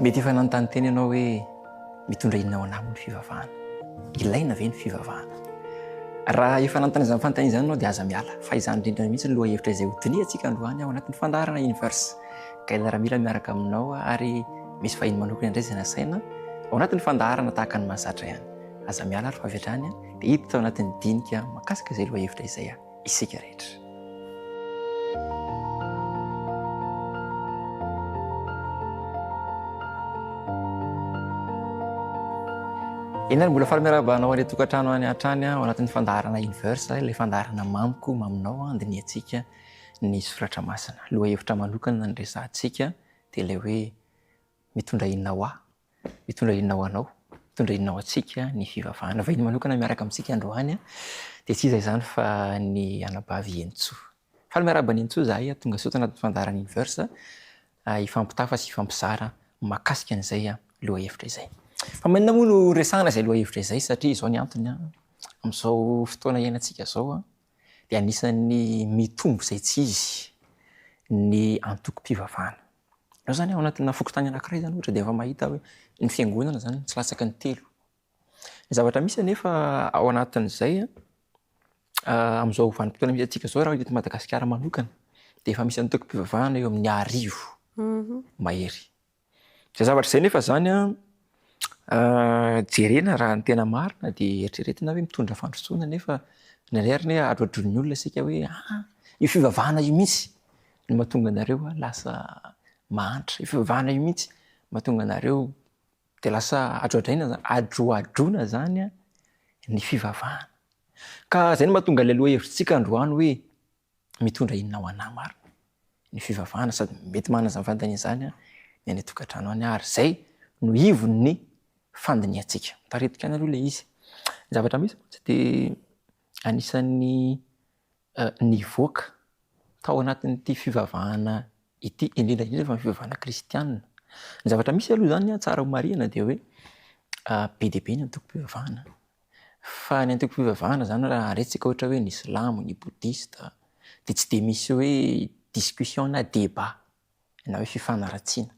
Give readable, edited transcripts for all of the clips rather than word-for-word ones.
Mety efa nanontany tena ianao hoe mitondra inona ho anà moa ny fivavahana? Ilaina ve ny fivavahana? Raha efa nanontany izany fanontaniana izany ianao dia aza miala fa izany indrindra mihitsy ny lohahevitra izay hodinihantsika androany ao anatin'ny fandaharana Universe. Gaël Ramila miaraka aminao ary misy vahiny manokana indray izay nasaina ao anatin'ny fandaharana tahaka ny mahazatra ihany. Aza miala ary fa avy hatrany dia hiditra ao anatin'ny dinika mahakasika izay lohahevitra izay isika rehetra. Eny ary mbola faly miarahaba anao any an-tokantrano any hatrany ao anatin'ny fandaharana Universe, ilay fandaharana mamiko maminao andinihantsika ny soratra masina. Lohahevitra manokana ny resahantsika dia ilay hoe mitondra inona ho ahy Mitondra inona ho anao? Mitondra inona ho antsika ny fivavahana? Vahiny manokana miaraka amintsika androany dia tsy iza izany fa ny anabavy Henintsoa. Faly miarahaba an'i Henintsoa izahay tonga soa tanatin'ny fandaharan'ny Universe hifampitafa sy hifampizara mahakasika an'izay lohahevitra izay. Fa maninona moa no resahana izay lohahevitra izay? Satria izao ny antony, amin'izao fotoana iainantsika izao dia anisan'ny mitombo izay tsy izy ny antokom-pivavahana. Ianao izany ao anatina fokontany anankiray izany ohatra dia efa mahita hoe ny fiangonana izany tsy latsaky ny telo. Ny zavatra misy anefa ao anatin'izay an, amin'izao vanim-potoana misy antsika izao raha eto Madagasikara manokana dia efa misy antokom-pivavahana eo amin'ny arivo mahery. Izay zavatra izay nefa izany an, jerena raha ny tena marina dia eritreretina hoe mitondra fandrosoana nefa indraindray ary anie adroadroin'ny olona isika hoe aa io fivavahana io mihitsy no mahatonga anareo lasa mahantra, io fivavahana io mihitsy mahatonga anareo dia lasa adroadraina zany, adroadroina zany ny fivavahana. Ka izay no mahatonga ilay lohahevitsika androany hoe mitondra inona ho anà marina ny fivavahana sady mety manana izany fanontaniana izany ny any an-tokantrano any ary izay no ivon'ny fandinihantsika. Mitaritoka ihany aloha ilay izy. Ny zavatra misy mantsy dia anisan'ny nivoaka tao anatin'ity fivavahana ity, indrindra indrindra fa ny fivavahana kristianina. Ny zavatra misy aloha izany tsara ho marihina dia hoe be dia be ny antokom-pivavahana. Fa ny antokom-pivavahana izany raha rentsika ohatra hoe ny silamo, ny bodista, dia tsy dia misy hoe discussion na débat na hoe fifanaratsiana.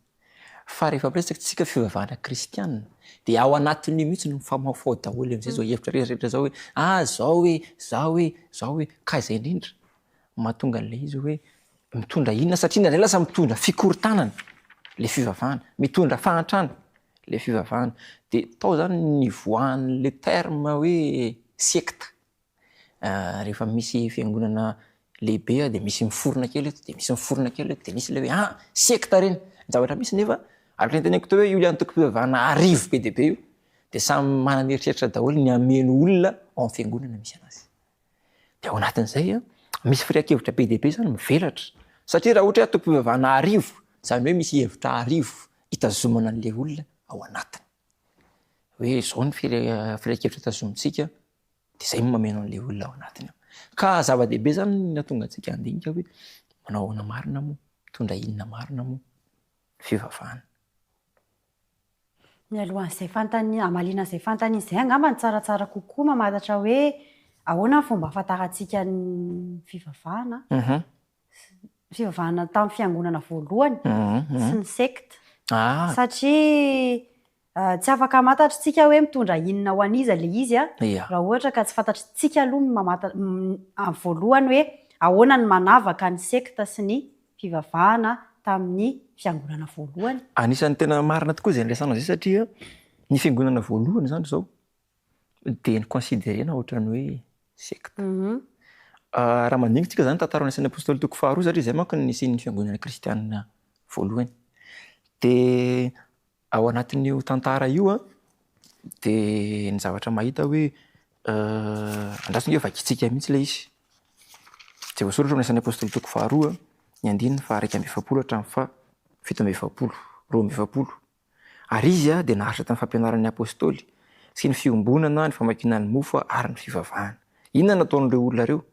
Fa rehefa miresaka tsika fivavahana kristiana dia ao anatin'io mihitsy no mifamahofaho daholo amin'izay izao hevitra rehetra rehetra izao hoe ah zao hoe, zao hoe, zao hoe. Ka izay indrindra mahatonga an'ilay izy hoe mitondra inona satria indraindray lasa mitondra fikorontanana ilay fivavahana, mitondra fahantrana ilay fivavahana. Dia tao izany nivoahan'ilay terme hoe secte. Rehefa misy fiangonana lehibe dia misy miforona kely eto, dia misy miforona kely eto, dia misy ilay hoe ah secte ireny. Ny zavatra misy nefa araka ny teneniko teo hoe io ilay antokom-pivavahana arivo be dia be io dia samy manana eritreritra daholo ny hameno olona ao amin'ny fiangonana misy anazy. Dia ao anatin'izay misy firehan-kevitra be dia be izany mivelatra. Satria raha ohatra hoe antokom-pivavahana arivo, izany hoe misy hevitra arivo hitazomana an'ilay olona ao anatiny. Hoe izao ny firehan-kevitra tazomintsika, Dia izay no mameno an'ilay olona ao anatiny ao. Ka zava-dehibe izany ny nahatonga antsika handinika hoe manao ahoana marina moa, mitondra inona marina moa ny fivavahana. Mialohan'izay fanontaniana, hamaliana izay fanontaniana izay angamba no tsaratsara kokoa mamantatra hoe ahoana ny fomba ahafantarantsika ny fivavahana, fivavahana tamin'ny fiangonana voalohany sy ny sekta. Satria Tsy afaka hamantatra isika hoe mitondra inona ho an'iza ilay izy raha ohatra ka tsy fantatritsika aloha ny mamanta amin'ny voalohany hoe ahoana ny manavaka ny sekta sy ny fivavahana tamin'ny fiangonana voalohany. Anisan'ny tena marina tokoa izay niresahanao izay satria ny fiangonana voalohany izany izao dia ni-considerer-na ohatran'ny hoe sekta. Raha mandinika isika izany tantaran'ny Asan'ny Apostoly toko faharoa satria izay manko no nisian'ny fiangonana kristianina voalohany. Dia Ao anatin'io tantara io an, dia ny zavatra mahita hoe andraso ange vakintsika mihitsy ilay izy. Izay voasoratra ao amin'ny Asan'ny Apostoly toko faharoa, ny andininy faha-41 hatramin'ny faha-47, 42. Ary izy dia naharitra tamin'ny fampianaran'ny Apostoly, sy ny fiombonana, ny famakiana ny mofo ary ny fivavahana. Inona no nataon'ireo olona ireo?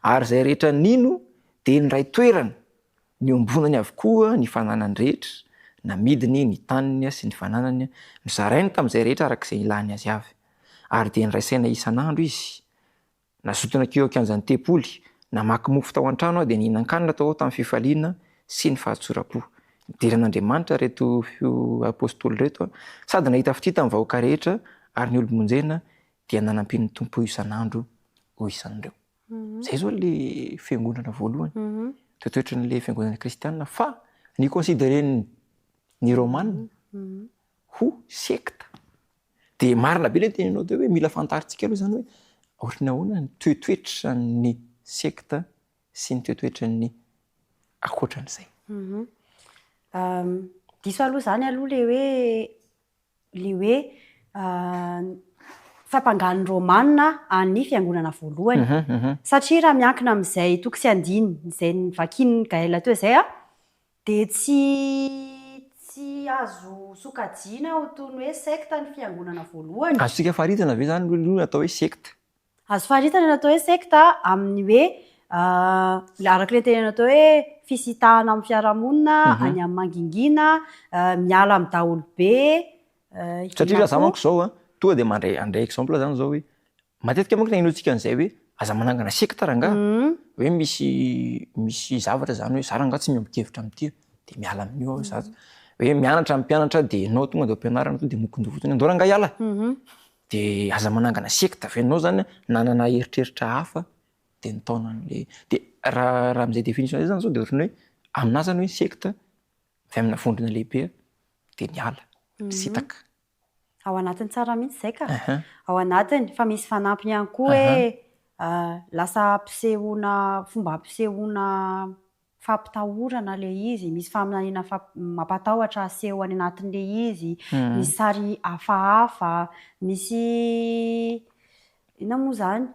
Ary izay rehetra nino dia niray toerana Niombonany avokoa ny fananany rehetra, namidiny ny taniny sy ny fananany, nozarainy tamin'izay rehetra araka izay ilany azy avy. Ary dia niray saina isan'andro izy. Nazoto nankeo an-kianjan'ny tempoly, namaky mofo tao an-trano dia nihinan-kanina tao tamin'ny fifaliana sy ny fahatsoram-po. Nidera an'Andriamanitra ireto Apostoly ireto, sady nahita fitia tamin'ny vahoaka rehetra, ary ny olom-bonjena dia nanampian'ny Tompo isan'andro ho isan'ireo. Izay izao ilay fiangonana voalohany, toetoetran'ilay fiangonana kristiana fa ni-consideren'ny ny Romana ho sekta. Dia marina be ilay teninao teo hoe mila fantarintsika aloha izany hoe ohatran'ny ahoana ny toetoetran'ny sekta sy ny toetoetran'ny ankoatran'izay. Diso aloha izany aloha ilay hoe ilay hoe fampangan'ny Romana an'ny fiangonana voalohany. Satria raha miankina amin'izay toko sy andininy izay novakian'i Gaël teo izay an, dia tsy tsy azo sokajiana ho toy ny hoe sekta ny fiangonana voalohany. Azontsika faritana ve izany aloha ny atao hoe sekta? Azo faritana ny atao hoe sekta amin'ny hoe araka ilay tenenina teo hoe fisintahana amin'ny fiarahamonina, any amin'ny mangingina, miala amin'ny daholobe. Satria raha za manko izao an, tonga dia mandray handray exemple zany zao hoe, matetika manko nahenoantsika an'izay hoe aza manangana sekta rangaha, hoe misy misy zavatra zany hoe za rangaha tsy miombon-kevitra amin'ity dia miala amin'io aho za, hoe mianatra ny mpianatra dia ianao tonga dia ampianarina tonga dia mokon-doha fotsiny andao rangaha hiala. Dia aza manangana secte fa ianao zany nanana eritreritra hafa dia nitaona an'le dia raha raha amin'izay définition zay zany zao dia ohatran'ny hoe aminahy zany hoe secte avy amina vondrona lehibe dia niala, nisintaka. Ao anatiny tsara mihitsy izay ka. Ao anatiny fa misy fanampiny ihany koa hoe lasa ampisehoana fomba ampisehoana fampitahorana ilay izy, misy faminaniana mampatahotra aseho any anatin'ilay izy, misy sary hafahafa, misy inona moa izany,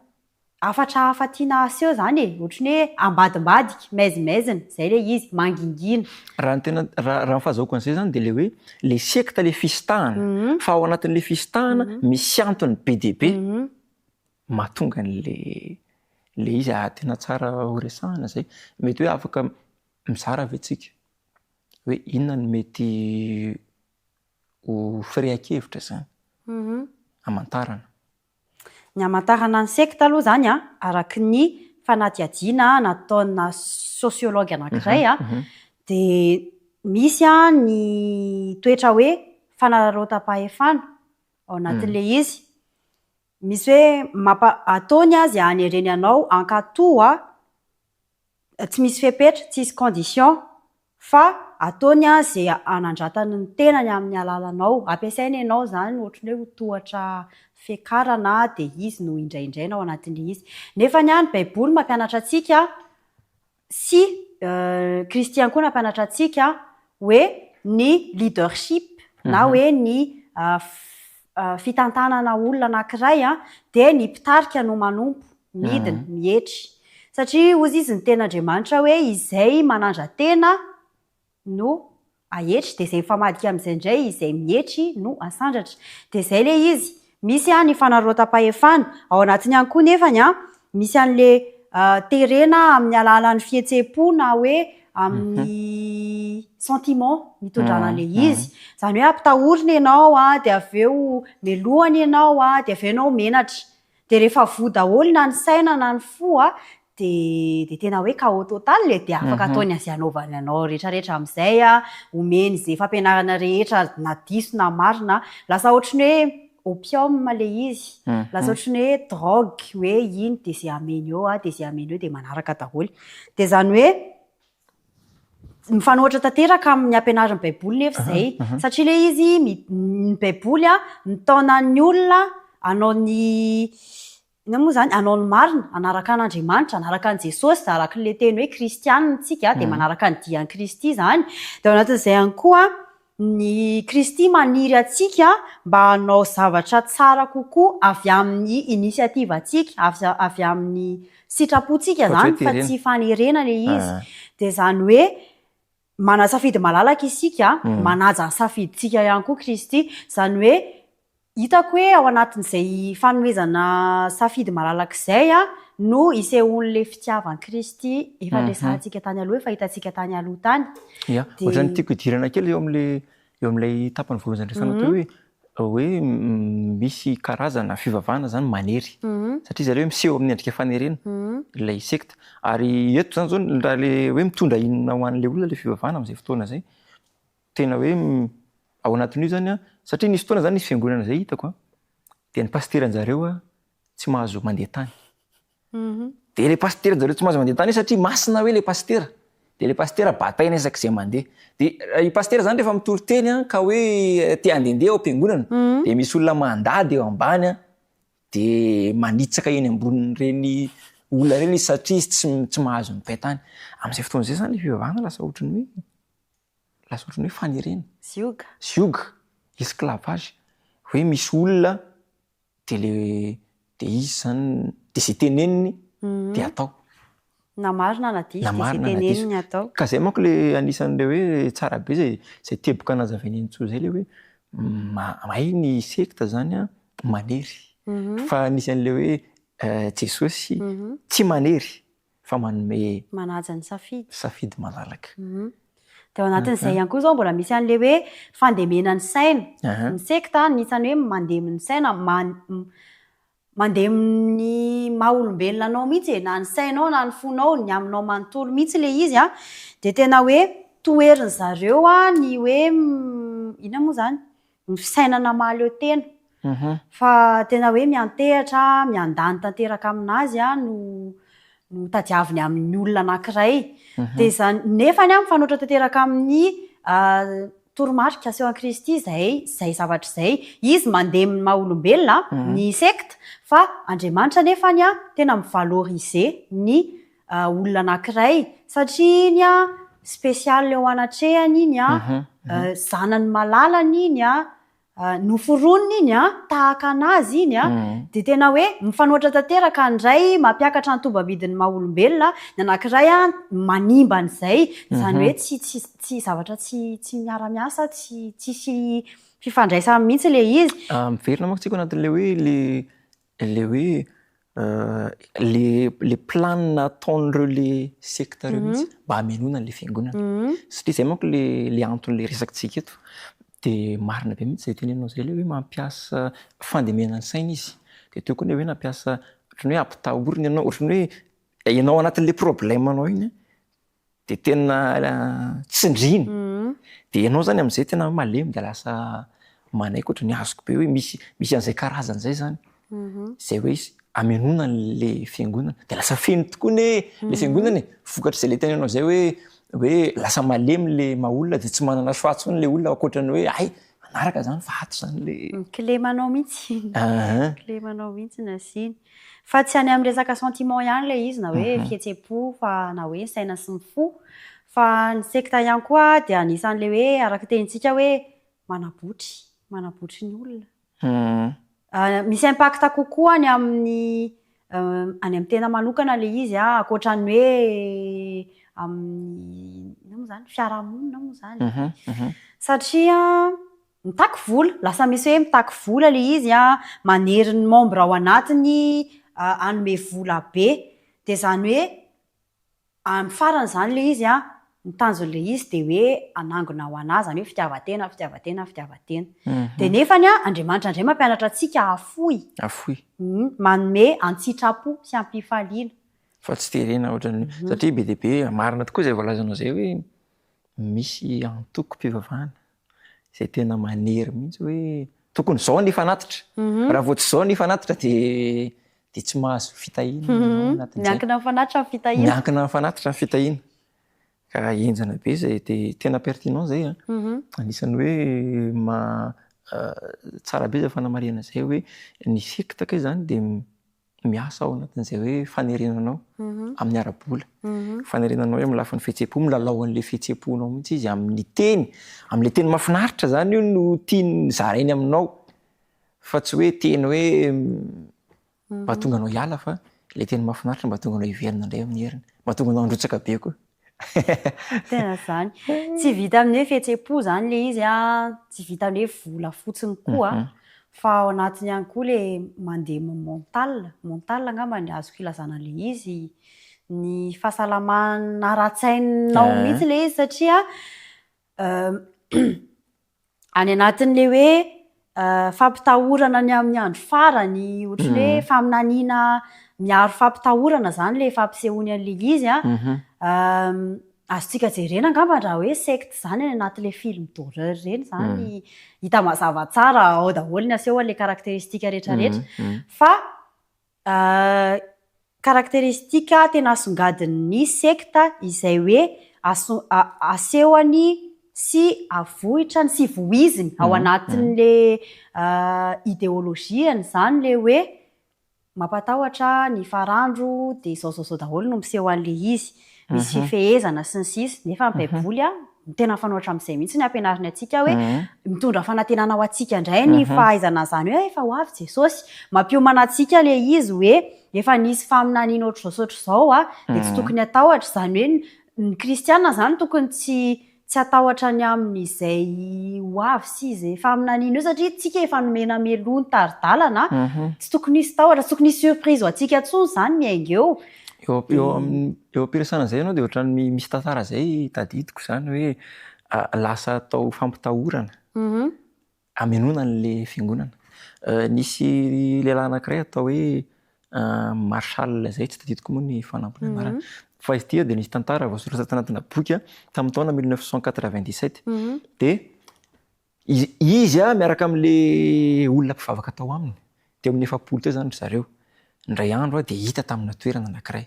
hafatra hafa tiana aseho izany e, ohatran'ny hoe ambadimbadika, maizimaizina, izay ilay izy, mangingina. Raha ny tena, raha ny fahazahoako an'izay izany dia ilay hoe ilay sekta ilay fisintahana, fa ao anatin'ilay fisintahana misy antony be dia be. mahatonga an'le le izy ah tena tsara ho resahana zay. Mety hoe afaka mizara ve tsika hoe inona no mety ho firehan-kevitra zany hamantarana? Ny hamantarana ny sekta aloha zany an, araka ny fanadihadiana nataona sociologue anankiray an, dia misy an ny toetra hoe fanararaotam-pahefana ao anatin'ilay izy. Misy hoe mampa ataony azy hanereny anao hankatò a, tsy misy fepetra, tsisy condition fa ataony a ze hanandratany ny tenany amin'ny alalanao, ampiasainy ianao zany ohatran'ny hoe ho tohatra fiakarana dia izy no indraindraina ao anatin'ilay izy. Nefa ny ahy ny baiboly mampianatra antsika sy Kristy ihany koa nampianatra antsika hoe ny leadership na hoe ny fitantanana olona anankiray dia ny mpitarika no manompo, midina, mietry. Satria hozy izy ny tenin'Andriamanitra hoe izay manandra-tena no ahetry, dia izay mifamadika amin'izay indray izay mihetry no asandratra. Dia izay ilay izy. Misy ny fanararaotam-pahefana. Ao anatiny ihany koa nefany misy an'ilay terena amin'ny alalan'ny fihetseham-po na hoe amin'ny sentiment nitondrana an'ilay izy. Izany hoe ampitahorina ianao dia avy eo melohana ianao dia avy eo ianao menatra. Dia rehefa voa daholo na ny saina na ny fo a, dia dia tena hoe chaos total e, dia afaka ataony izay anaovany anao rehetrarehetra amin'izay a, omeny izay fampianarana rehetra na diso na marina, lasa ohatry ny hoe opium ilay izy, lasa ohatry ny hoe drogue hoe iny dia izay ameny eo a, dia izay ameny eo dia manaraka daholo. Dia izany hoe Mifanohitra tanteraka amin'ny ampianarin'ny Baiboly nefa izay. Satria ilay izy, ny Baiboly mitaona ny olona hanao ny, inona moa izany, hanao ny marina, hanaraka an'Andriamanitra, hanaraka an'i Jesosy, araka ilay teny hoe kristianina isika dia manaraka ny dian'i Kristy izany. Dia ao anatin'izay ihany koa, ny Kristy maniry antsika mba hanao zavatra tsara kokoa avy amin'ny initiative-ntsika, avy amin'ny sitrapontsika izany fa tsy fanerena ilay izy. Dia izany hoe manasafidy malalaka isika, manaja ny safidintsika ihany koa Kristy. Izany hoe Hitako hoe ao anatin'izay fanomezana safidy malalaka izay no isehoan'ilay fitiavan'i Kristy efa resahantsika tany aloha, efa hitantsika tany aloha tany. Ya, ohatran'ny tiako hidirana kely eo amin'ilay eo amin'ilay tapany voalohany izay niresahana teo hoe hoe misy karazana fivavahana izany manery. Satria zareo miseho amin'ny endrika fanerena ilay sekta. Ary eto izany izao raha ilay hoe mitondra inona ho an'ilay olona ilay fivavahana amin'izay fotoana izay. Tena hoe ao anatin'io zany an, satria nisy fotoana zany nisy fiangonana zay hitako an, dia ny pasiteran-jareo an tsy mahazo mandeha tany. Dia ilay pasiteran-jareo tsy mahazo mandeha tany satria masina hoe ilay pasitera. Dia ilay pasitera bataina isak'izay mandeha. Dia i pasitera zany rehefa mitory teny an, ka hoe te handehandeha ao am-piangonana, dia misy olona mandady eo ambany an, dia manitsaka eny ambonin'ireny olona ireny izy satria izy tsy tsy mahazo mipay tany. Amin'izay fotoana izay zany ilay fivavahana lasa ohatran'ny hoe lasa ohatran'ny hoe fanerena. Zioga. Zioga, esclavage. Hoe misy olona dia le dia izy zany dia izay teneniny dia atao. Na marina na diso Na dia izay marina na diso. teneniny atao. Ka zay manko le anisan'le hoe tsara be zay zay teboka nazavain'i Henintsoa zay le hoe mahay ny sekta zany an manery. Fa anisan'le hoe Jesosy tsy manery fa manome Manaja ny safidy. safidy malalaka. Dia ao anatin'izay ihany koa izao mbola misy an'ilay hoe fandemena ny saina. Ny sekta anisan'ny hoe mandemy ny saina, mandemy ny maha olombelona anao mihitsy e, na ny sainao na ny fonao, ny aminao manontolo mihitsy ilay izy an. Dia tena hoe toherin'ny zareo ny hoe inona moa izany? Ny fisainana mahaleo tena. Fa tena hoe miantehatra, miandany tanteraka aminazy no no tadiaviny amin'ny olona anankiray. Dia izany, nefany mifanoatra tanteraka amin'ny toromarika asehon'i Kristy izay izay zavatra izay. Izy mandemy ny maha olombelona, ny sekta, fa Andriamanitra nefany tena mi-valoriser ny olona anankiray satria iny spécial eo anatrehany iny zanany malalany iny noforoniny iny an, tahaka anazy iny an, dia tena hoe mifanoatra tanteraka ny iray mampiakatra ny tombambidin'ny maha olombelona, ny anankiray an manimba an'izay, izany hoe tsy tsy tsy zavatra tsy tsy miara-miasa, tsy tsisy fifandraisany mihitsy ilay izy. Miverina manko tsika ao anatin'ilay hoe le le hoe le le plan nataon'ireo le secte ireo mihitsy mba hamenoana an'le fiangonana. Satria zay manko le le anton'le resakintsika eto. De marina be mihitsy zay teneninao zay le hoe mampiasa fandemena ny saina izy. De teo koa le hoe nampiasa ohatran'ny hoe ampitahorina ianao, ohatran'ny hoe ianao anatin'le problème-nao iny an, de tena tsindriny de ianao zany am'zay tena malemy de lasa manaiky ohatran'ny azoko be hoe misy misy an'zay karazany zay zany zay hoe amenoana an'le fiangonana de lasa feno tokoa anie le fiangonana e, vokatr'izay le teneninao zay hoe hoe lasa malemy le maha olona de tsy manana choix intsony le olona ankoatran'ny hoe hay manaraka zany fa ato zany le Kilemanao mihitsy, kilemanao mihitsy ny asiany. Fa tsy any amin'ny resaka sentiment ihany ilay izy na hoe fihetsem-po fa na hoe saina sy ny fo fa ny sekta ihany koa dia anisan'ilay hoe araka ny tenintsika hoe manabotry, manabotry ny olona. Misy impact kokoa any amin'ny any amin'ny tena manokana ilay izy ankoatra ny hoe amin'ny inona moa izany fiarahamonina moa izany satria Mitaky vola, lasa misy hoe mitaky vola ilay izy an, manery ny membre ao anatiny hanome vola be. Dia izany hoe amin'ny farany izany ilay izy an, ny tanjon'ilay izy dia hoe hanangona ho an'azy, izany hoe fitiavan-tena, fitiavan-tena, fitiavan-tena. Dia nefany an, Andriamanitra indray mampianatra antsika hahafoy. Hahafoy. Manome an-tsitrapo sy am-pifaliana. Fa tsy terena ohatran'ny, satria be dia be, marina tokoa izay voalazanao izay hoe misy antokom-pivavahana izay tena manery mihitsy hoe tokony izao ny fanatitra, raha vao tsy izao ny fanatitra dia dia tsy mahazo fitahiana ianao anatin'izay. Miankina amin'ny fanatitra ny fitahiana. Miankina amin'ny fanatitra ny fitahiana. Ka henjana be izay dia tena pertinent izay an. Anisan'ny hoe ma- tsara be izay fanamarihana izay hoe ny sekta kay izany dia miasa ao anatin'izay hoe fanerena anao amin'ny ara-bola, fanerena anao amin'ny lafiny fihetseham-po, milalao an'ilay fihetseham-ponao mihitsy izy amin'ny teny, amin'ilay teny mahafinaritra izany io no tiany zarainy aminao fa tsy hoe teny hoe mba hahatonga anao hiala fa ilay teny mahafinaritra mba hahatonga anao hiverina indray amin'ny heriny, mba hahatonga anao handrotsaka be koa. Tena izany. Tsy vita amin'ny hoe fihetseham-po izany ilay izy an, tsy vita amin'ny hoe vola fotsiny koa fa ao anatiny ihany koa ilay mandeha mental, mental angamba ny azoko ilazana an'ilay izy, ny fahasalamana ara-tsainao mihitsy ilay izy satria any anatin'ilay hoe fampitahorana ny amin'ny andro farany, ohatran'ny hoe faminaniana miaro fampitahorana izany ilay fampisehoany an'ilay izy an. Azontsika jerena angamba raha hoe secte izany any anatin'ilay film d'horreur ireny izany, hita mazava tsara ao daholo ny aseho an'ilay caractéristique rehetra rehetra. Fa caractéristique tena asongadin'ny secte izay hoe aso- asehony sy avohitrany sy voiziny ao anatin'ilay idéologie-ny izany ilay hoe mampatahotra ny farandro, dia izao izao izao daholo no miseho an'ilay izy. Misy fifehezana sy ny sisa. Nefa ny Baiboly no tena mifanohitra amin'izay mihitsy ny ampianariny antsika hoe mitondra fanantenana ho antsika indray ny fahaizana an'izany hoe efa ho avy Jesosy. Mampiomana antsika ilay izy hoe efa nisy faminaniana ohatr'izao sy ohatr'izao, dia tsy tokony hatahotra. Izany hoe ny kristiana izany tokony tsy hatahotra ny amin'izay ho avy sy izay faminaniana eo satria tsika efa nomena mialoha ny tari-dalana. Tsy tokony hisy tahotra, tsy tokony hisy surprise ho antsika intsony izany miainga eo. Eo am-piresahana izay ianao dia ohatran'ny misy tantara izay tadidiko izany hoe lasa atao fampitahorana hamenoana an'ilay fiangonana. Nisy lehilahy anankiray atao hoe Marshall izay, tsy tadidiko moa ny fanampiny anarany. Fa izy ity dia nisy tantara voasoratra tanatina boky tamin'ny taona 1997. Dia izy miaraka amin'ilay olona mpivavaka tao aminy, teo amin'ny 40 teo izany ry zareo. Indray andro dia hita tamina toerana anankiray.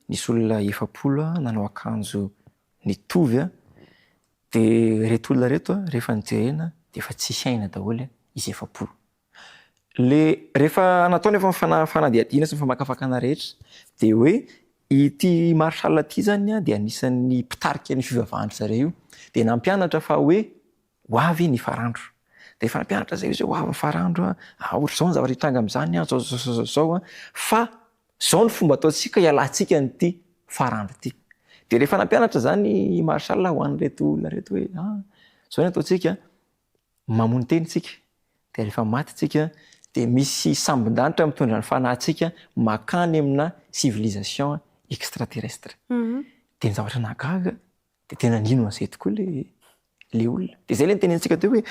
Nisy olona 40 nanao akanjo nitovy. Dia ireto olona ireto rehefa nojerena dia efa tsisy aina daholo izy 40. Le rehefa natao nefa ny fanadihadiana sy ny famakafakana rehetra dia hoe ity Marshall ity zany dia anisan'ny mpitarika ny fivavahan-dry zareo io. Dia nampianatra fa hoe ho avy ny farandro. Dia efa nampianatra zay izy hoe ho avy ny farandro an, ohatr'izao ny zavatra hitranga amin'izany an, zao zao zao zao an, fa zao ny fomba ataontsika hialantsika an'ity farandro ity. Dia rehefa nampianatra zany i Marshall ho an'ireto olona ireto hoe zao ny ataontsika, mamono tena isika, dia rehefa maty isika dia misy sambon-danitra mitondra ny fanahintsika mankany amina civilisation extraterrestre. Dia ny zavatra nahagaga dia tena nino an'izay tokoa ilay ilay olona. Dia izay ilay nitenentsika teo hoe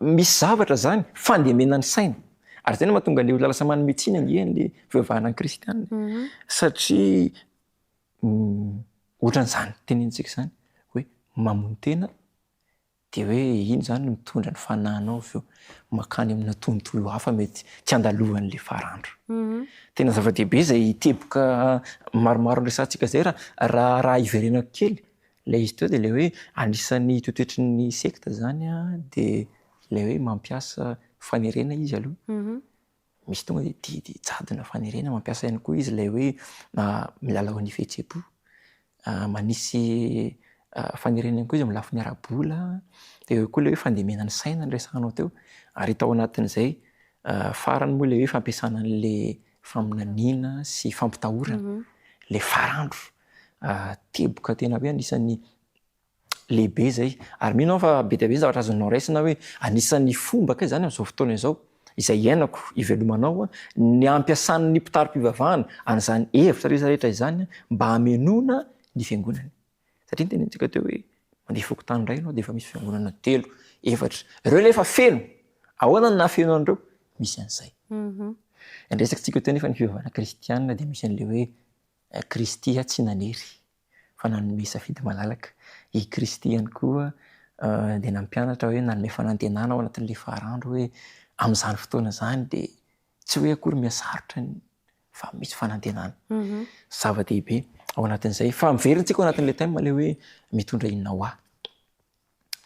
misy zavatra izany fandemena ny saina. Ary izay no mahatonga ilay olona lasa manome tsiny ange an'ilay fivavahana kristiana. Satria ohatran'izany tenenitsika izany hoe mamono tena Dia hoe iny izany no mitondra ny fanahinao avy eo mankany amina tontolo hafa mety tsy andalovan'ilay farandro. Tena zava-dehibe izay teboka maromaro niresahantsika izay raha raha raha hiverenako kely ilay izy teo dia ilay hoe anisan'ny toetoetry ny sekta izany an, dia ilay hoe mampiasa fanerena izy aloha. Misy tonga dia didy jadona fanerena, mampiasa ihany koa izy ilay hoe milalao ny fihetseham-po, manisy fanerena ihany koa izy amin'ny lafiny ara-bola, dia eo koa ilay hoe fandemena ny saina noresahanao teo, ary hita ao anatin'izay farany moa ilay hoe fampiasana an'ilay faminaniana sy fampitahorana, ilay farandro, teboka tena hoe anisan'ny lehibe izay. Ary mino aho fa be dia be ny zavatra azonao raisina hoe anisan'ny fomba kay izany amin'izao fotoana izao, izay iainako, ivelomanao, ny ampiasan'ny mpitari-pivavahana an'izany hevitra rehetra rehetra izany mba hamenoana ny fiangonany. Satria ny tenenintsika teo hoe mandeha fokontany iray ianao dia efa misy fiangonana telo, efatra. Ireo nefa feno. Ahoana no nahafeno an'ireo? Misy an'izay. Ny resakitsika teo nefa ny fivavahana kristianina dia misy an'ilay hoe Kristy tsy nanery. fa nanome safidy malalaka. I Kristy ihany koa dia nampianatra hoe nanome fanantenana ao anatin'ilay faharandro hoe amin'izany fotoana izany dia tsy hoe akory mihasarotra ny fa misy fanantenana. Zava-dehibe ao anatin'izay. Fa miverina tsika ao anatin'ilay thème ilay hoe mitondra inona ho ahy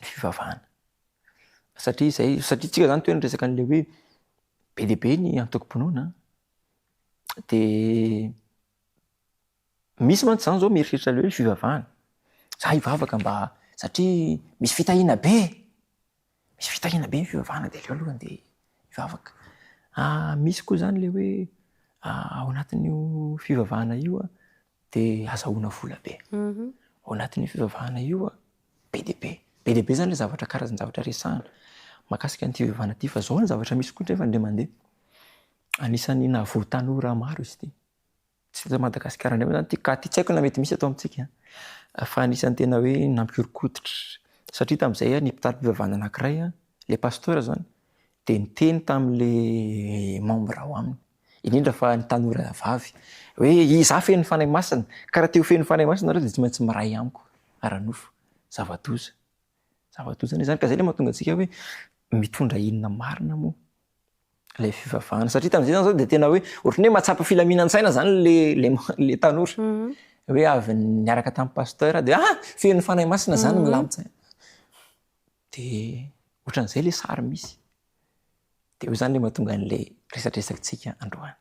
ny fivavahana. Satria izay, satria tsika izany teo niresaka an'ilay hoe be dia be ny antokom-pinoana dia Misy mantsy zany zao mieritreritra le hoe fivavahana, za hivavaka mba satria misy fitahiana be e! Misy fitahiana be ny fivavahana de aleo aloha andeha hivavaka. Misy koa zany le hoe ao anatin'io fivavahana io an de azahoana vola be, ao anatin'io fivavahana io an be dia be, be dia be zany le zavatra karazan-javatra resahana mahakasika an'ity fivavahana ity fa zao ny zavatra misy koa nefa indray mandeha, anisan'ny nahavoa tanora maro izy ity. Tsy eto Madagasikara indray moa izany ity cas ity, tsy haiko na mety misy eto amintsika fa anisan'ny tena hoe nampihoron-koditra satria tamin'izay ny mpitari-pivavahana anankiray, ilay pasteur izany dia niteny tamin'ilay membre ao aminy, indrindra fa ny tanora vavy hoe izaho feno Fanahy Masina ka raha te ho feno Fanahy Masina nareo dia tsy maintsy miray amiko. ara-nofo. Zava-doza. Zava-doza anie izany ka izay ilay mahatonga antsika hoe mitondra inona marina moa ilay fivavahana. Satria tamin'izay izany izao dia tena hoe ohatran'ny hoe mahatsapa filaminan-tsaina izany le le le tanora. Hoe avy niaraka tamin'ny pasteur dia ah! Feno fanahy masina izany milamin-tsaina. Dia ohatran'izay ilay sary misy. Dia eo izany ilay mahatonga an'ilay resadresakintsika androany.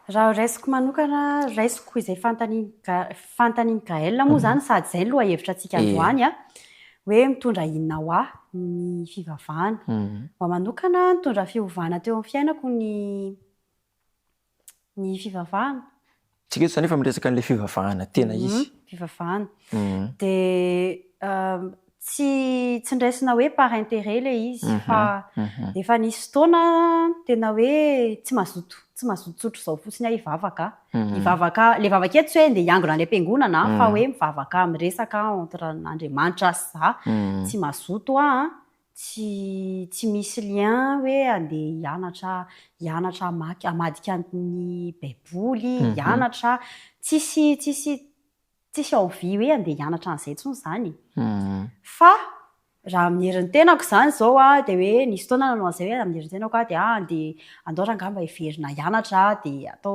Raha raisiko manokana, raisiko izay fanontanian'i Ga- fanontanian'i Gaël moa izany sady izay ny lohahevitra antsika androany an, hoe mitondra inona ho ahy ny fivavahana. Ho ahy manokana, nitondra fiovana teo amin'ny fiainako ny ny fivavahana. Tsika eto izany efa miresaka an'ilay fivavahana tena izy. Fivavahana. Dia tsy tsy ndraisina hoe par intérêt ilay izy fa efa nisy fotoana tena hoe tsy mazoto, tsy mazoto tsotra izao fotsiny aho hivavaka. Hivavaka, ilay vavaka eto tsy hoe andeha hiangona any am-piangonana fa hoe mivavaka miresaka entre an'Andriamanitra sy za. Tsy mazoto aho an, Tsy tsy misy lien hoe andeha hianatra hianatra hamaky hamadika ny baiboly, hianatra, tsisy tsisy tsisy envie hoe andeha hianatra an'izay intsony izany e. Fa raha amin'ny herin'ny tenako izany izao an, dia hoe nisy fotoana nanao an'izay hoe amin'ny herin'ny tenako aho dia andeha andao r'angamba hiverina hianatra dia atao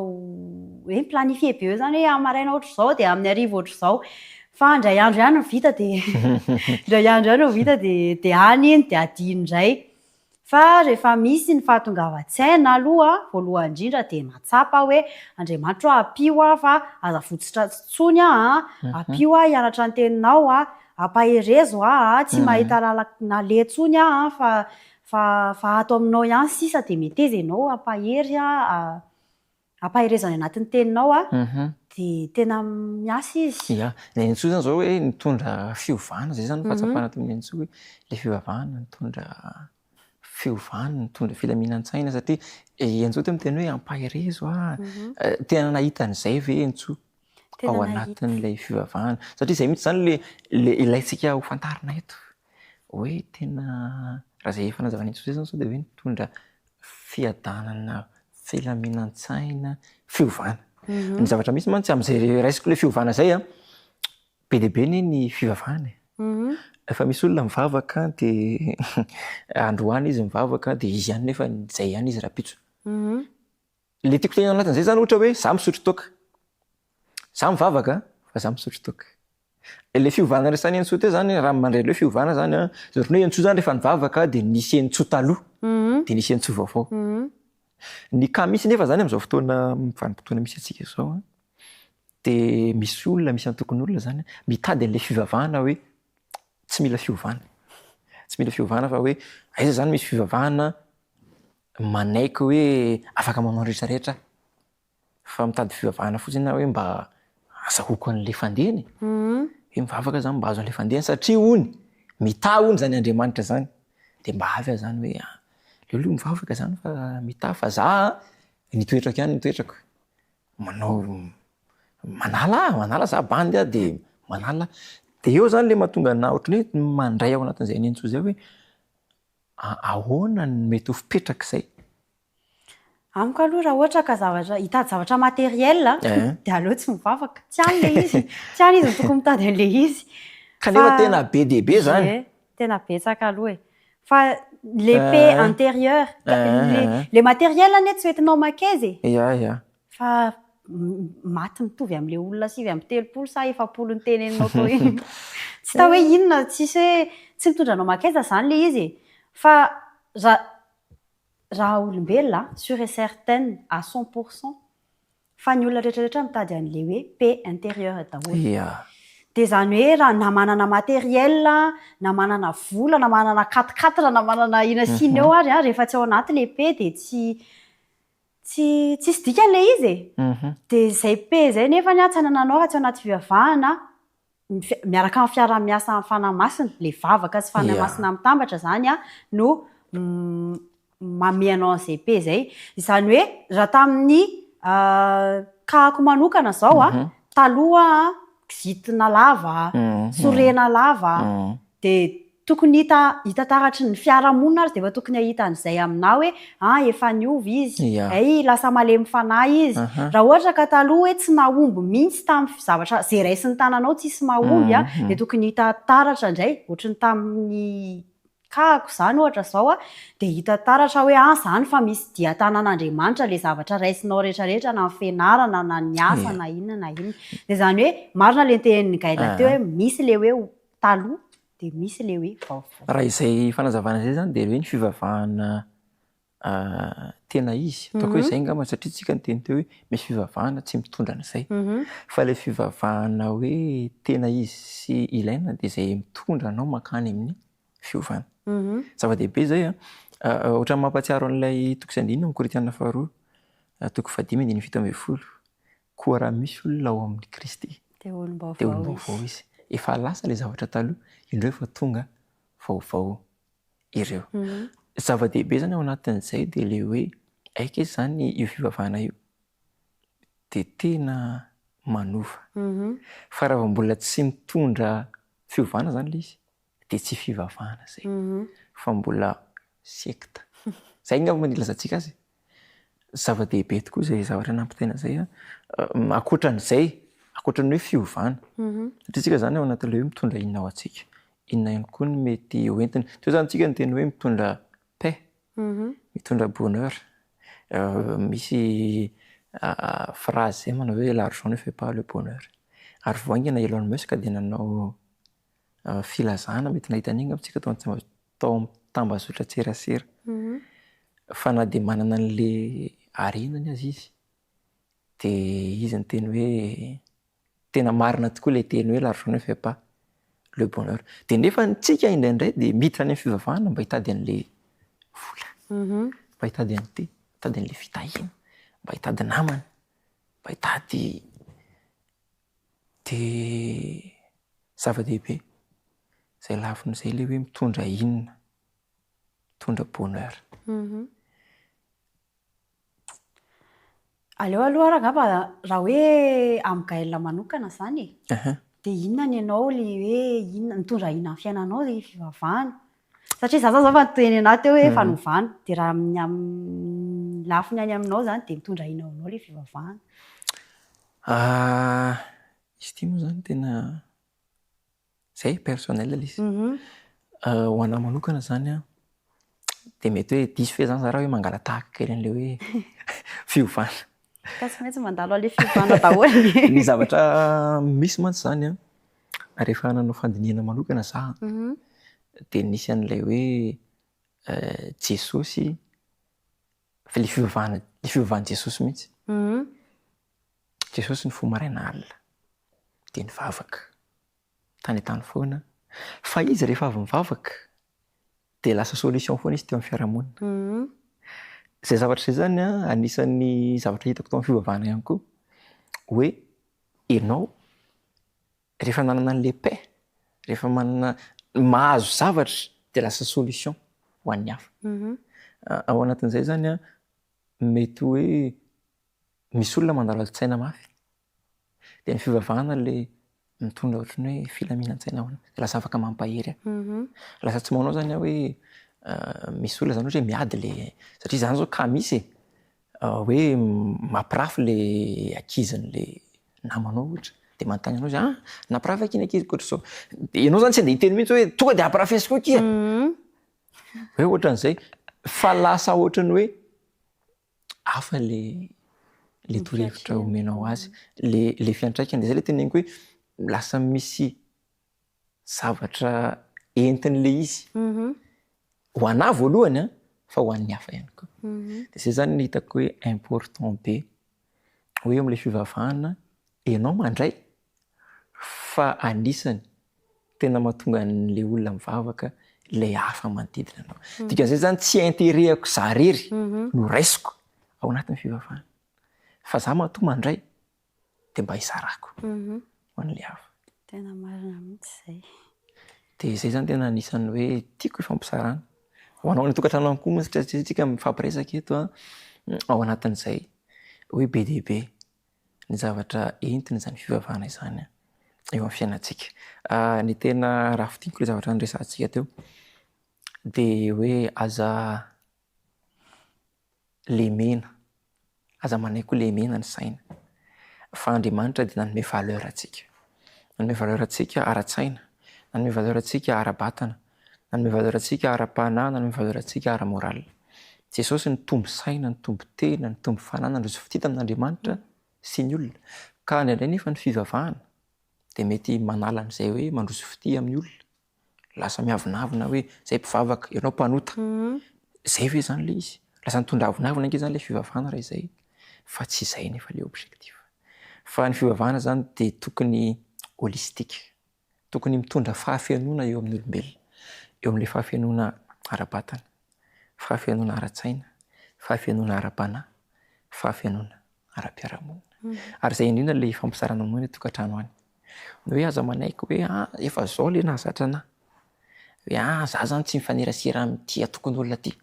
hoe mi-planifier be eo izany hoe amin'ny maraina ohatr'izao dia amin'ny hariva ohatr'izao. Fa indray andro ihany no vita dia indray andro ihany no vita dia dia any iny dia adino indray. Fa rehefa misy ny fahatongavan-tsaina aloha voalohany indrindra dia mahatsapa aho hoe Andriamanitra ô ampio aho fa aza votsotra intsony aho an, ampio aho hianatra ny teninao an, ampaherezo aho an, tsy mahita lalana aleha intsony aho an fa fa fa ato aminao ihany sisa dia meteza ianao hampahery aho Ampaherezo any anatin'ny teninao a, dia tena miasa izy. Ya, ny an'i Jesoa zany zao hoe nitondra fiovana, zay zany ny fahatsapana tamin'i Jesoa hoe ilay fivavahana nitondra fiovana, nitondra filaminan-tsaina satria i Jesoa teo miteny hoe ampaherezo aho, tena nahita an'izay ve i Jesoa ao anatin'ilay fivavahana? Satria izay mihitsy zany le le ilaintsika ho fantarina eto hoe tena raha izay efa nazavan'i Jesoa zay zany sao dia hoe nitondra fiadanana, filaminan-tsaina, fiovana. Ny zavatra misy mantsy amin'izay raisiko ilay fiovana izay an, be dia be anie ny fivavahana e. Efa misy olona mivavaka dia androany izy mivavaka dia izy ihany nefa izay ihany izy rahampitso. Ilay tiako tenenina ao anatin'izay izany ohatra hoe za misotro toaka, za mivavaka fa za misotro toaka. Ilay fiovana resahin'i Henintsoa teo zany, raha mandray an'ilay hoe fiovana zany an, dia ohatran'ny hoe Henintsoa zany rehefa nivavaka dia nisy Henintsoa taloha, dia nisy Henintsoa vaovao. Ny cas misy nefa zany amin'izao fotoana vanim-potoana misy antsika izao an, dia misy olona, misy antokon'olona zany mitady an'ilay fivavahana hoe tsy mila fiovana, tsy mila fiovana fa hoe aiza zany misy fivavahana manaiky hoe afaka manao ny rehetra rehetra aho. Fa mitady fivavahana fotsiny aho hoe mba azahoako an'ilay fandehany e. Hoe mivavaka zany mba azo an'ilay fandehany satria hono mitahy hono zany Andriamanitra zany. Dia mba avy aho zany hoe aleo aloha mivavaka zany fa mitahy fa za ny toetrako ihany ny toetrako. Manao manala aho, manala za bandy aho dia manala. Dia eo zany le mahatonga anah ohatran'ny hoe mandray ao anatin'izay Nenintsoa zay hoe ahoana no mety ho fipetrak'izay? Amiko aloha raha ohatra ka zavatra, hitady zavatra matériel dia aleo tsy mivavaka. Tsy any ilay izy. Tsy any izy no tokony mitady an'ilay izy. Kanefa tena be dia be izany. Ie, tena betsaka aloha e. Fa le paix intérieure, le matériel anie tsy hoentinao mankaiza e. Ia, ia. Fa maty mitovy amin'ilay olona 39 sa 40 niteneninao teo iny. Tsy hita hoe inona, tsisy hoe, tsy mitondra anao mankaiza izany ilay izy e. Fa raha. Raha olombelona, sur et certaine, à 100%, fa ny olona rehetra rehetra mitady an'ilay hoe paix intérieure daholo. Dia izany hoe raha na manana matériel, na manana vola, na manana quatre quatre, na manana inona sy inona eo ary an, rehefa tsy ao anaty ilay paix dia tsy tsy tsisy dikany ilay izy e. Dia izay paix izay nefany an, tsy anananao raha tsy ao anaty fivavahana, miaraka amin'ny fiaraha-miasa amin'ny Fanahy Masina, ilay vavaka sy Fanahy Masina mitambatra izany no manome anao an'izay paix izay. Izany hoe raha tamin'ny cas-ko manokana izao an, taloha kizitina lava, sorena lava, dia. tokony hita hita taratry ny fiarahamonina ary dia efa tokony hahita an'izay aminà hoe ah efa niova izy, hay lasa malemy fanahy izy. Raha ohatra ka taloha hoe tsy nahomby mihitsy tamin'ny zavatra izay raisin'ny tananao tsisy mahomby an, dia tokony hita taratra indray, ohatry ny tamin'ny cas-ko izany ohatra izao an, dia hita taratra hoe ah izany fa misy dian-tanan'Andriamanitra ilay zavatra raisinao rehetra rehetra na ny fianarana na ny asa na inona na inona. Dia izany hoe marina ilay notenenin'i Gaël teo hoe misy ilay hoe taloha dia misy ilay hoe vaovao. Raha izay fanazavana izay izany dia hoe ny fivavahana tena izy, ataoko hoe izay angamba satria tsika niteny teo hoe misy fivavahana tsy mitondra an'izay. Fa ilay fivavahana hoe tena izy sy ilaina dia izay mitondra anao mankany amin'ny fiovana. Zava-dehibe izay an! Ohatran'ny mampahatsiaro an'ilay toko sy andininy ao amin'ny Korintiana faharoa, toko fahadimy andininy 17. Koa raha misy olona ao amin'i Kristy, dia olom-baovao izy. Efa lasa ilay zavatra taloha, indreo efa tonga vaovao ireo. Zava-dehibe izany ao anatin'izay dia ilay hoe aika izy izany io fivavahana io dia tena manova. Fa raha vao mbola tsy mitondra fiovana izany ilay izy dia tsy fivavahana izay fa mbola sekta. Izay angamba no ilazantsika azy. Zava-dehibe tokoa izay zavatra nampitaina izay an. Ankoatra an'izay, ankoatra ny hoe fiovana, satria isika izany ao anatin'ilay hoe mitondra inona ho antsika, inona ihany koa no mety ho entiny. Teo izany isika niteny hoe mitondra paix, mitondra bonheur. Misy phrase izay manao hoe l'argent ne fait pas le bonheur. Ary vao haingana Elon Musk dia nanao filazana, mety nahita an'iny angamba isika tao tao amin'ny tambazotran-tserasera fa na dia manana an'le harenany aza izy dia izy niteny hoe tena marina tokoa ilay teny hoe l'argent ne fait pas le bonheur. Dia nefa tsika indraindray dia miditra any amin'ny fivavahana mba hitady an'le vola, mba hitady an'ity, hitady an'le fitahiana, mba hitady namana, mba hitady dia zava-dehibe izay lafiny izay ilay hoe mitondra inona, mitondra bonheur. Aleo aloha ary angamba raha hoe amin'i Gaël manokana izany e, dia inona ny anao ilay hoe inona, mitondra inona amin'ny fiainanao ilay fivavahana? Satria izaho izao efa niteny anà teo hoe fanovana, dia raha amin'ny amin'ny lafiny any aminao izany dia mitondra inona ho anao ilay fivavahana? Izy ity moa izany tena izay personnel ilay izy. Ho anà manokana izany an, dia mety hoe diso ve izany za raha hoe mangala-tahaka kely an'ilay hoe fiovana? Ka tsy maintsy mandalo an'ilay fiovana daholo e! Ny zavatra misy mantsy izany an, rehefa nanao fandinihana manokana za dia nisy an'ilay hoe Jesosy, ilay fivavahana, ilay fivavahan'i Jesosy mihitsy. Jesosy nifoha maraina alina dia nivavaka tany an-tany foana, fa izy rehefa avy nivavaka dia lasa solution foana izy teo amin'ny fiarahamonina. Izay zavatra izay zany an, anisan'ny zavatra hitako tao amin'ny fivavahana ihany koa, hoe ianao rehefa nanana an'ilay paix, rehefa manana, mahazo zavatra dia lasa solution ho an'ny hafa. Ao anatin'izay zany an, mety hoe misy olona mandalo adin-tsaina mafy, dia ny fivavahana ilay mitondra ohatran'ny hoe filaminan-tsaina ho anahy, lasa afaka mampahery ahy. Lasa tsy manao zany aho hoe misy olona zany ohatra hoe miady le, satria zany zao cas misy e, hoe mampirafy le ankizin'le namanao ohatra, de manontany anao izy ah nampirafy akia ny ankiziko ohatr'izao, de ianao zany tsy andeha hiteny mihitsy hoe tonga de ampirafesiko akia, hoe ohatran'izay, fa lasa ohatran'ny hoe hafa le le torohevitra omenao azy, le le fiantraikany, de zay le teneniko hoe lasa misy zavatra entin'le izy ho anah voalohany an, fa ho an'ny hafa ihany koa. De zay zany no hitako hoe important be hoe eo am'le fivavahana ianao mandray fa anisany tena mahatonga an'le olona mivavaka ilay hafa manodidina anao. Dikan'izay zany tsy intérêt-ako za irery no raisiko ao anatin'ny fivavahana fa za matoa mandray de mba hizarako ho an'le hafa. Tena marina mihitsy izay. De izay zany tena anisan'ny hoe tiako hifampizarana. Ho anao any an-tokantrano any koa moa satria tsika mifampiresaka eto an, ao anatin'izay hoe be dia be ny zavatra entin'izany fivavahana izany. eo amin'ny fiainantsika. Ny tena raha fintiniko ilay zavatra niresahantsika teo dia hoe aza lemena, aza manaiky ho lemena ny saina fa Andriamanitra dia nanome valeur antsika, nanome valeur antsika ara-tsaina, nanome valeur antsika ara-batana, nanome valeur antsika ara-panahy, nanome valeur antsika ara-moral. Jesosy nitombo saina, nitombo tena, nitombo fanahy, nandroso fitia tamin'Andriamanitra sy ny olona. Ka indraindray nefa ny fivavahana dia mety manala an'izay hoe mandroso fitia amin'ny olona. Lasa miavonavona hoe zay mpivavaka, ianao mpanota. Zay ve zany le izy? Lasa nitondra avonavona ange zany le fivavahana raha izay. Fa tsy izay nefa le objectif. Fa ny fivavahana zany dia tokony holistique. Tokony mitondra fahafenoana eo amin'ny olombelona. Eo amin'ilay fahafenoana ara-batana, fahafenoana ara-tsaina, fahafenoana ara-panahy, fahafenoana ara-piarahamonina. Ary izay indrindra ilay ifampizarana aminao any an-tokantrano any. Ny hoe aza manaiky hoe ah efa zao le nahazatra anah. Hoe ah za zany tsy mifanerasera amin'ity antokon'olona ity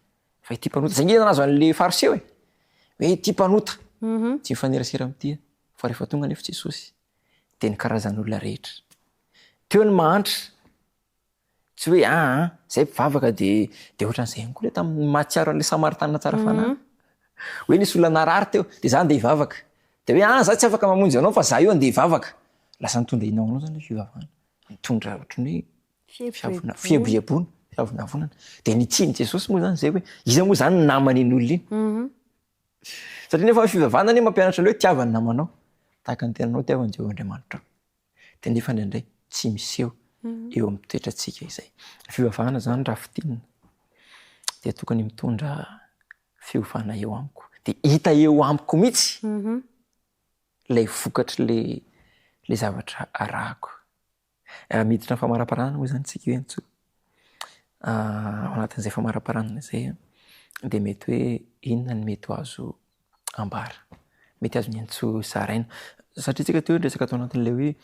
fa ity mpanota. Zay nge nahazo an'le fariseo e. Hoe ity mpanota. Tsy mifanerasera amin'ity fa rehefa tonga anefa Jesosy dia ny karazan'olona rehetra. Teo ny mahantra, Tsy hoe aa zay mpivavaka de de ohatran'izay ihany koa le tamin'ny mahatsiaro an'le samaritanina tsara fanahy. Hoe nisy olona narary teo de za andeha hivavaka. De hoe aa za tsy afaka mamonjy anao fa za io andeha hivavaka. Lasa nitondra inona ho anao zany le fivavahana? Nitondra ohatran'ny hoe fiavona- fieboeboana, fiavonavonana. De nitsiny Jesosy moa zany zay hoe iza moa zany ny naman'iny olona iny? Satria nefa ny fivavahana anie mampianatra anao hoe tiava ny namanao tahaka ny tenanao tiava an'i Jehovah Andriamanitrao. Dia nefa indraindray tsy miseho eo amin'ny toetrantsika izay. Ny fivavahana izany raha fintinina dia tokony mitondra fiovana eo amiko. Dia hita eo amiko mihitsy ilay vokatr'ilay ilay zavatra arahako. Miditra amin'ny famaraparana moa izany isika eo Antso. Ao anatin'izay famaraparana izay dia mety hoe inona no mety ho azo ambara, mety azon'i Antso zaraina. Satria isika teo niresaka tao anatin'ilay hoe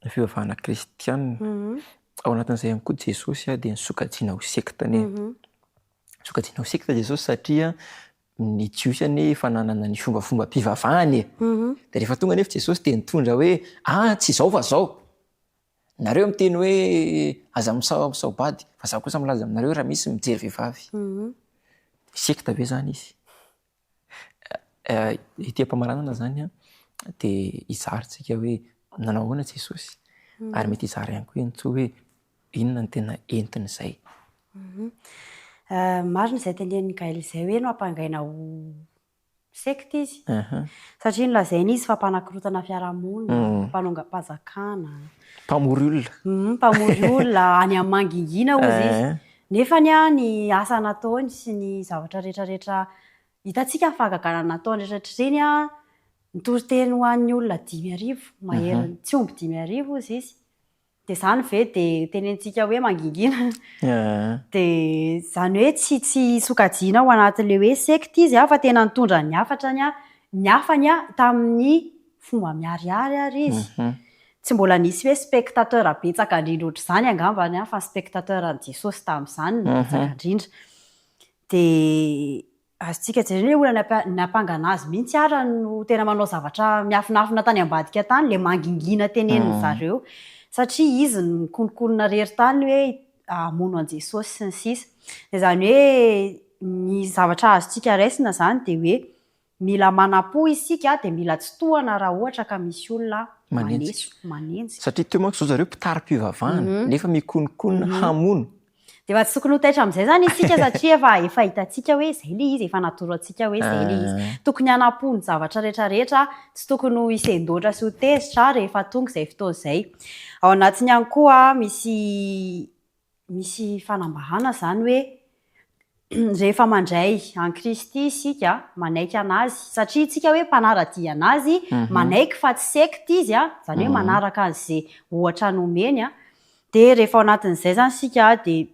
fivavahana kristianina, ao anatin'izay ihany koa Jesosy dia nosokajiana ho sekta anie. Nosokajiana ho sekta Jesosy satria ny Jiosy anie efa nanana ny fombafombam-pivavahany e. Dia rehefa tonga anefa Jesosy dia nitondra hoe ah tsy izao fa izao. Nareo miteny hoe aza misao-bady fa izaho kosa milaza aminareo raha misy mijery vehivavy. Sekta ve izany izy? Ety am-pamaranana izany an, dia hizara isika hoe nanao ahoana Jesosy ary mety hizara ihany koa Henintsoa hoe inona no tena entin'izay. Marina izay tenenin'i Gaël izay hoe nampangaina ho sekta izy satria nolazaina izy fa mpanakorontana fiarahamonina, mpanongam-panjakana. Mpamory olona. Mpamory olona, any amin'ny mangingina hozy izy. Nefany ny asa nataony sy ny zavatra rehetrarehetra hitantsika ny fahagagana nataony rehetrarehetra ireny, nitory teny ho an'ny olona 5000 mahery, tsy omby 5000 hozy izy. Dia izany ve dia tenenintsika hoe mangingina? Dia izany hoe tsy tsy sokajiana ao anatin'ilay hoe secte izy fa tena nitondra ny hafatrany, ny hafany tamin'ny fomba miharihary ary izy. Tsy mbola nisy hoe spectateur betsaka indrindra ohatr'izany angambany fa ny spectateur an'i Jesosy tamin'izany no betsaka indrindra. Dia Azontsika jerena hoe olona nampangana azy mihitsy ara no tena manao zavatra miafinafina tany ambadika tany, ilay mangingina tenenin-dry zareo. Satria izy no nikononkonona irery tany hoe hamono an'i Jesosy sy ny sisa. Dia izany hoe ny zavatra azontsika raisina izany dia hoe mila manam-po isika dia mila tsy tohana raha ohatra ka misy olona maneso, manenjika. Satria teo manko izao zareo mpitari-pivavahana nefa mikononkonona hamono. Dia efa tsy tokony ho taitra amin'izay izany isika satria efa efa hitantsika hoe izay ilay izy, efa natoro antsika hoe izay ilay izy. Tokony hanam-po ny zavatra rehetra rehetra, tsy tokony ho hisendoatra sy ho tezitra rehefa tonga izay fotoana izay. Ao anatiny ihany koa misy misy fanambarana izany hoe rehefa mandray an'i Kristy isika, manaiky an'Azy, satria isika hoe mpanara-dia an'Azy, manaiky fa tsy sekta Izy, izany hoe manaraka an'izay ohatra nomeny, Dia rehefa ao anatin'izay izany isika dia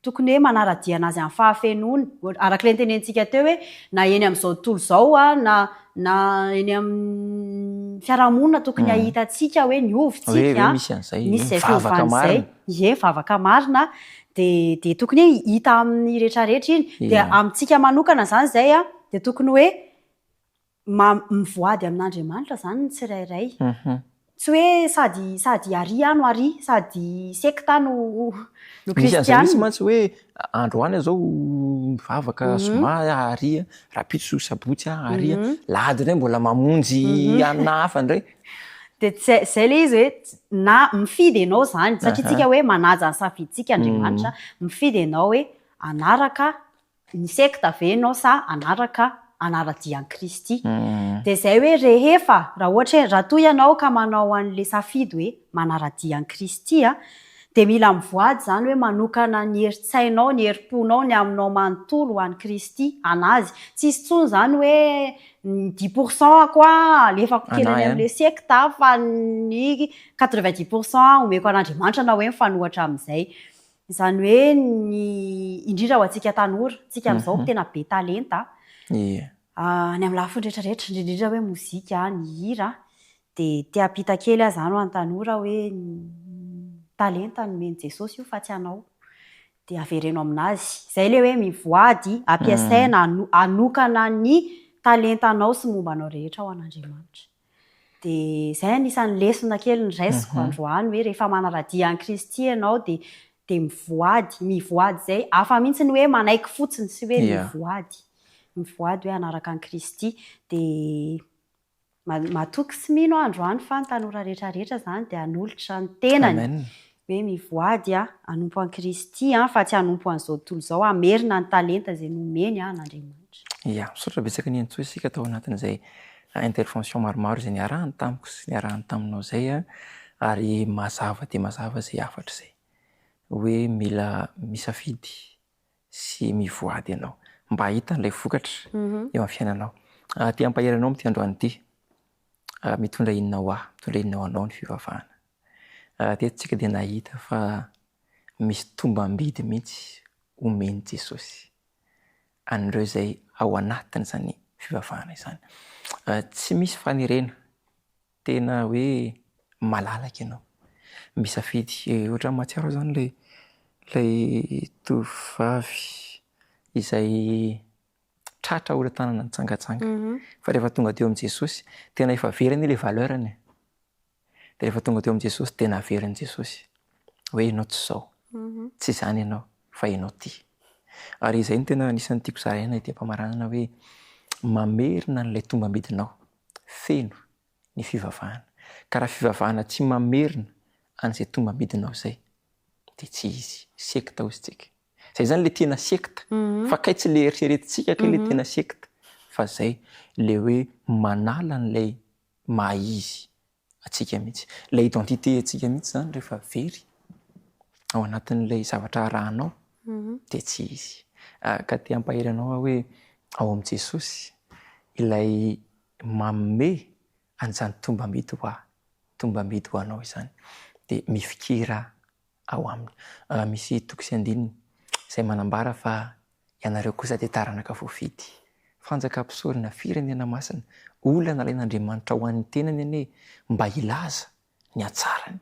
tokony hoe manara-dia an'azy amin'ny fahafenoany, araka ilay notenenintsika teo hoe na eny amin'izao tontolo izao na na eny amin'ny fiarahamonina tokony hahita antsika hoe niova isika, misy an'izay, misy izay fiovana izay, ie mivavaka marina, dia dia tokony hoe hita amin'ny rehetrarehetra iny. Dia amintsika manokana izany izay dia tokony hoe mivoady amin'Andriamanitra izany ny tsirairay. Tsy hoe sady sady ary aho no ary, sady sekta aho no no Misy an'izay mihitsy kristiana. mantsy hoe androany aho zao mivavaka zoma ary, rahampitso sabotsy aho ary, lahady indray mbola mamonjy anona hafa indray. Dia tsy hay, zay ilay izy hoe na mifidy ianao izany, satria tsika hoe manaja ny safidintsika Andriamanitra, mifidy ianao hoe hanaraka ny sekta ve ianao sa hanaraka hanara-dia an'i Kristy? Dia izay hoe rehefa, raha ohatra hoe, raha toa ianao ka manao an'ilay safidy hoe manara-dia an'i Kristy an, dia mila mivoady izany hoe manokana ny herin-tsainao, ny herim-ponao, ny aminao manontolo ho an'i Kristy, an'Azy. Tsisy intsony izany hoe ny dix pour cent-ko an, alefako kely any amin'ilay sekta fa ny quatre-vingt dix pour cent omeko an'Andriamanitra na hoe mifanohatra amin'izay. Izany hoe ny, indrindra ho antsika tanora, tsika amin'izao tena be talenta, Ie. any amin'ny lafiny rehetra rehetra, indrindra indrindra hoe mozika, ny hira, dia te hampita kely aho izany ho an'ny tanora hoe ny talenta nomen'i Jesosy io fa tsy anao, dia avereno aminazy. Izay ilay hoe mivoady, ampiasaina, hanokana ny talentanao sy momba anao rehetra ho an'Andriamanitra. Dia izay anisan'ny lesona kely noraisiko androany hoe rehefa manara-dia an'i Kristy ianao dia dia mivoady, mivoady izay, hafa mihitsy ny hoe manaiky fotsiny sy hoe mivoady, mivoady hoe hanaraka an'i Kristy. Dia matoky sy mino aho androany fa ny tanora rehetra rehetra izany dia hanolotra ny tenany hoe mivoady hanompo an'i Kristy fa tsy hanompo an'izao tontolo izao, hamerina ny talenta izay nomeny an'Andriamanitra. Ya, misaotra betsaka niantsoa isika tao anatin'izay intervention maromaro izay niarahany tamiko sy niarahany taminao izay ary mazava dia mazava izay hafatra izay hoe mila misafidy sy mivoady ianao mba hahita an'ilay vokatra eo amin'ny fiainanao. Te hampahery anao amin'ity androany ity, mitondra inona ho ahy, mitondra inona ho anao ny fivavahana. Teto tsika dia nahita fa misy tombam-bidy mihitsy omen'i Jesosy an'ireo izay ao anatin'izany fivavahana izany. Tsy misy fanerena, tena hoe malalaka ianao misafidy. Ohatran'ny mahatsiaro aho izany ilay ilay tovovavy izay tratra oran-tanana nijangajanga fa rehefa tonga teo amin'i Jesosy, tena efa very anie ilay valeur-ny e. Dia rehefa tonga teo amin'i Jesosy dia naverin'i Jesosy hoe ianao tsy izao, tsy izany ianao fa ianao ity. Ary izay no tena anisan'ny tiako zaraina ety am-pamaranana hoe mamerina an'ilay tombambidinao feno ny fivavahana. Ka raha fivavahana tsy mamerina an'izay tombambidinao izay dia tsy izy, sekta hozy tsika. Izay izany ilay tena sekta, fa kay tsy ilay eritreretintsika kay ilay tena sekta fa izay ilay hoe manala an'ilay maha izy antsika mihitsy. Ilay identité antsika mihitsy izany rehefa very ao anatin'ilay zavatra arahanao dia tsy izy. Ka te hampahery anao aho hoe ao amin'i Jesosy ilay manome an'izany tombam-bidy ho ahy, tombam-bidy ho anao izany dia mifikira ao aminy. Misy toko sy andininy izay manambara fa ianareo kosa dia taranaka voafidy, fanjaka mpisorona, firenena masina, olona nalain'Andriamanitra ho an'ny tenany anie mba hilaza ny hatsarany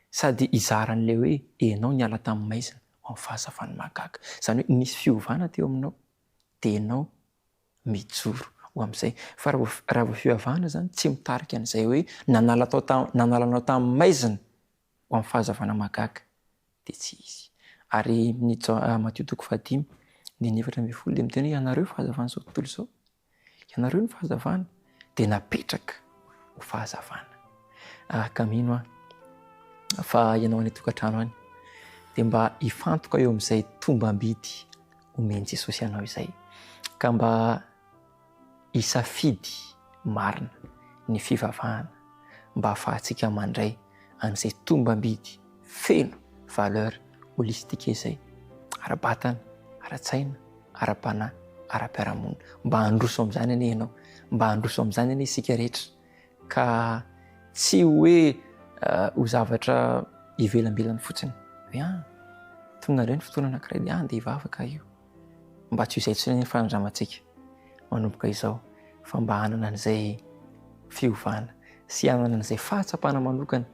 sady hizara an'ilay hoe ianao niala tamin'ny maizina ho amin'ny fahazavan'ny mahagaga. Izany hoe nisy fiovana teo aminao dia ianao mijoro ho amin'izay. Fa raha vao fivavahana izany tsy mitarika an'izay hoe nanala tao nanala anao tamin'ny maizina ho amin'ny fahazavana mahagaga dia tsy izy. Ary ny Matio toko fahadimy andininy 14 dia miteny hoe ianareo fahazavan'izao tontolo izao. Ianareo ny fahazavana dia napetraka ho fahazavana. Ka mino aho fa ianao any an-tokantrano any dia mba hifantoka eo amin'izay tombam-bidy omen'i Jesosy anao izay. Ka mba hisafidy marina ny fivavahana mba hahafahantsika mandray an'izay tombam-bidy feno valeur holistique izay, ara-batana, ara-tsaina, ara-panahy, ara-piarahamonina. Mba handroso amin'izany anie ianao, mba handroso amin'izany anie isika rehetra ka tsy hoe ho zavatra ivelambelany fotsiny hoe ah, tonga indray ny fotoana anankiray dia ah, andeha hivavaka io. Mba tsy ho izay intsony anie ny fanandramantsika manomboka izao fa mba hanana an'izay fiovana sy hanana an'izay fahatsapana manokana,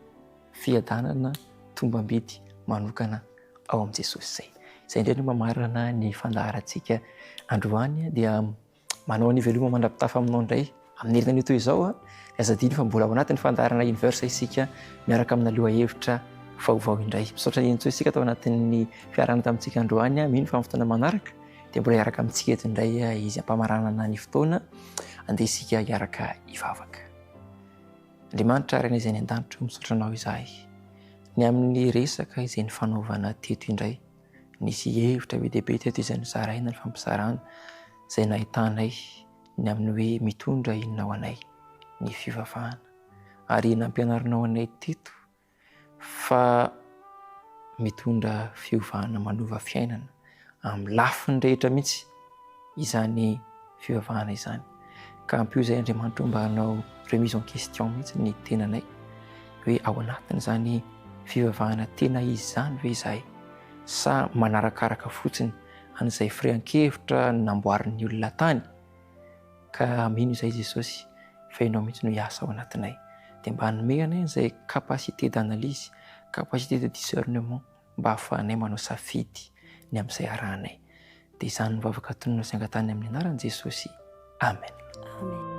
fiadanana, tombam-bidy manokana ao amin'i Jesosy izay. Izay indray no mamarana ny fandaharantsika androany dia manao ny veloma mandra-pitafa aminao indray. Amin'ny herinanio toy izao, dia aza adino fa mbola ao anatin'ny fandaharana Universe isika miaraka amina lohahevitra vaovao indray. Misaotra an'i Henintsoa isika tao anatin'ny fiarahana tamintsika androany. Mino fa amin'ny fotoana manaraka dia mbola hiaraka amintsika eto indray izy ampamaranana ny fotoana. Andeha isika hiaraka hivavaka. Andriamanitra Rainay izay any an-danitra, misaotra anao izahay ny amin'ny resaka izay nifanaovana teto indray. Nisy hevitra be dia be teto izay nozaraina, nifampizarana, izay nahitanay ny amin'ny hoe mitondra inona ho anay ny fivavahana. Ary nampianarinao anay teto fa mitondra fiovana manova fiainana amin'ny lafiny rehetra mihitsy izany fivavahana izany. Ka ampio izay Andriamanitra mba hanao remise en question mihitsy ny tenanay hoe ao anatin'izany fivavahana tena izy izany ve izahay sa manarakaraka fotsiny an'izay firehan-kevitra namboarin'ny olona tany ka mino izay Jesosy fa ianao mihitsy no hiasa ao anatinay dia mba hanome anay an'izay capacité d'analyse, capacité de discernement mba hahafahanay manao safidy ny amin'izay arahanay. Dia izany no vavaka tononina sy angatahana amin'ny anaran'i Jesosy. Amen. Amen.